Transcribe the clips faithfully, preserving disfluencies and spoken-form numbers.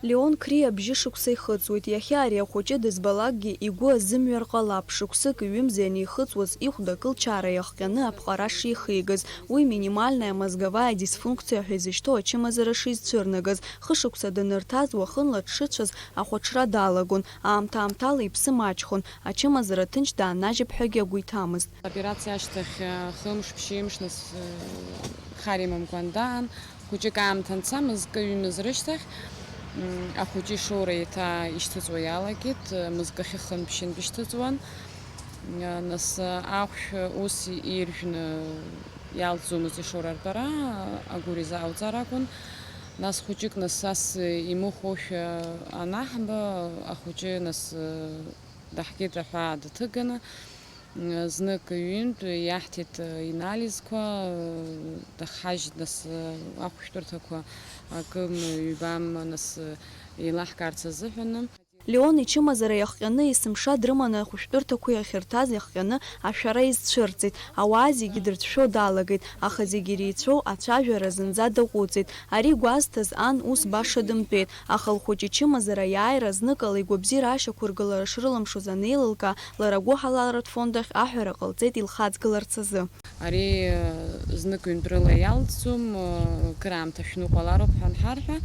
Леон Қриа бжьы шықәса ихыҵуеит. Иахьа ари ахәыҷы дызбалакгьы игәы азымҩар ҟалап, шықәсык ҩымзи анихыҵуаз ихәда акылчаара иахҟьаны аԥҟара шихигаз. Уи минимальная мозговая дисфункция ҳәа изышьҭоу ачымазара шизцәырнагаз, хышықәса данырҭаз уахынла дшыцәаз ахәаҽра далагон, аамҭа-аамҭала иԥсы маҷхон, ачымазара ҭынч дааннажьып ҳәагьы агәы иҭамызт. Аоперациа ашьҭахь, э, хымш, ԥшьымш, нас, э, хар имамкәан даан, хәыҷык аамҭа анца, мызкы ҩымыз рышьҭахь, м, ахәыҷы ишоура еиҭа ишьҭыҵуа иалагеит, э, мызкы ахьы хынтә-ԥшьынтә ишьҭыҵуан. Э, нас, э, ахәшә ус иржәны иалҵӡомызт ишоура ртәара, агәыр изаауҵар акәын. Нас хәыҷык нас ас имыхәошәа анаҳба, ахәыҷы нас, э, даҳкит аҳәаа дыҭыганы. Знык ҩынтә иаҳҭеит инализқәа, дахҳажьит нас ахәышәтәырҭақәа акы ҩбам нас еилаҳкаарц азыҳәаны. Леон ичымазара иахҟьаны есымша дрыманы ахәышәтәырҭақәа иахьырҭаз иахҟьаны ашәара изцәырҵит. Ауаа зегьы дрыцәшәо далагеит, аха зегьы иреицәоу ацәажәара зынӡа даҟәыҵит. Ари гәазҭаз ан ус баша дымтәеит, аха лхәыҷы ичымазара аиааира зныкала игәабзиара ашьақәыргылара шрылымшоз анеилылкаа, лара агәыҳалалратә фонд ахь аҳәара ҟалҵеит илхаҵгыларц азы. Ари, э, знык ҩынтәрыла иалҵӡом, э, кыраамҭа шәныҟәалароуп ҳәа анҳарҳәа,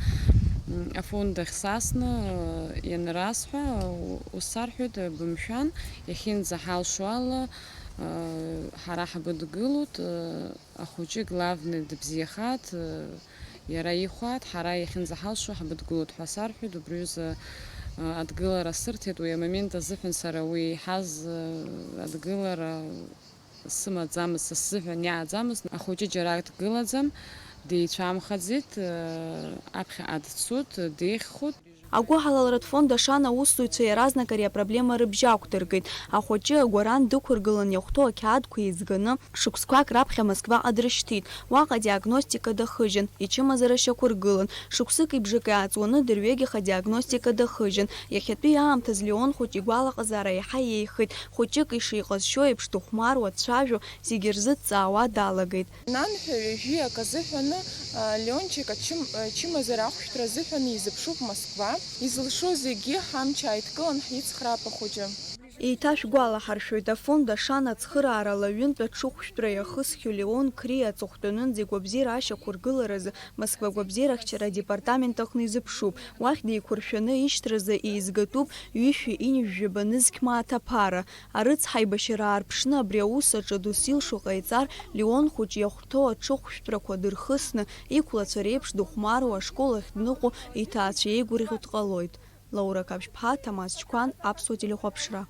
м, афонд ахь сасны, э, ианрасҳәа, у-, ус сарҳәоит, э, бымшәан, иахьынӡаҳалшо ала, э, ҳара ҳбыдгылоит, э, ахәыҷы главный дыбзиахааит, э, иара ихәааит, ҳара иахьынӡаҳалшо ҳбыдгылоит ҳәа сарҳәеит, убри аҩыза, э, адгылара сырҭеит, уи амомент азыҳәан сара уи иҳаз, э, адгылара сымаӡамызт, са сзыҳәан иааӡамызт. Ахәыҷы џьарак дгылаӡам, деицәамхаӡеит, э, аԥхьаҟа дцоит, деиӷьхоит. Агәыҳалалратә фонд Ашана аусзуҩцәа иаразнак ари апроблема рыбжьы ақәдыргеит. Ахәыҷы агәаран дықәыргылан иахәҭоу ақьаадқәа еизганы, шықәсқәак раԥхьа Москваҟа дрышьҭит. Уаҟа диагностика дахыжьын, ичымазара шьақәыргылан. Шықәсыки бжаки ааҵуаны дырҩегьых адиагностика дахыжьын. Иахьатәи аамҭаз Леон хәыҷ игәалаҟазаара еиҳа еиӷьхеит. Хәыҷык ишиҟазшьо еиԥш дыхәмаруа, дцәажәо, зегьы рзы дҵаауа далагеит. Нанҳәа ҩажәиак азыҳәаны, а, Леончик ачым-, ачымазара ахәшәтәра азыҳәан изыԥшуп Москва. Изылшо зегьы ҳамч ааидкылан ҳицхраап ахәыҷы. Еиҭашәгәалаҳаршәоит, афонд Ашана ацхыраарала ҩынтә аҽыхәшәтәра иахысхьоу Леон Қриа аҵыхәтәанынӡа игәабзиара ашьақәыргыларазы Москва агәабзиарахьчара адепартамент аҟны изыԥшуп. Уахь деиқәыршәаны ишьҭразы еизгатәуп ҩышәи ҩажәи жәаба нызқь мааҭ аԥара. Арыцҳаибашьара аарԥшны абри аус аҿы дус илшо ҟаиҵар, Леон хәыҷ иахәҭоу аҽыхәшәтәрақәа дырхысны, иқәлацәа реиԥш дыхәмаруа ашкол ахь дныҟәо, иҭаацәа еигәырӷьо дҟалоит. Лаура Қаԥшьԥҳа, Ҭамаз Чқәан, Аԥсуа телехәаԥшра.